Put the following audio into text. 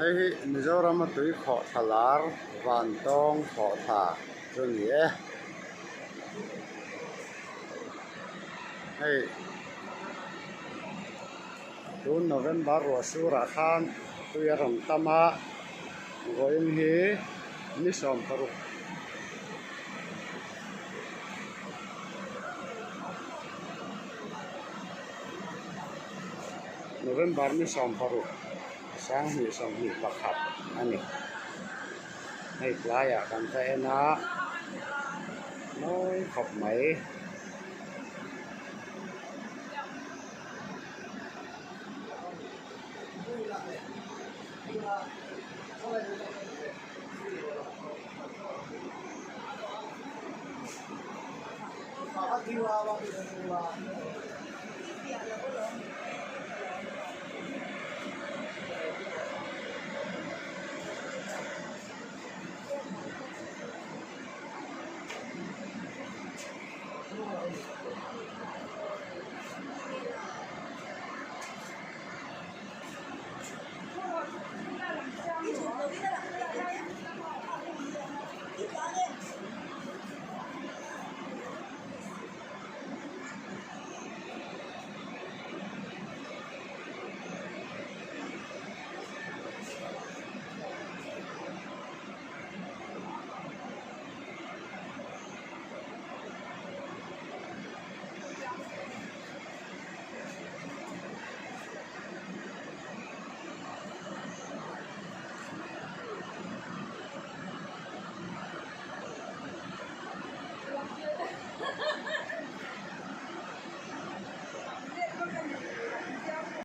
Hei hi Mizoram a tui khawh thla lar Vantawng khawh thla chu a ni e. Hei tun November ruah surah khan tui a rawn tam a, vawiin hi ni 16. November ni 16 2021 a ni. Hei tlaiah kan va en a, mawi khawp mai.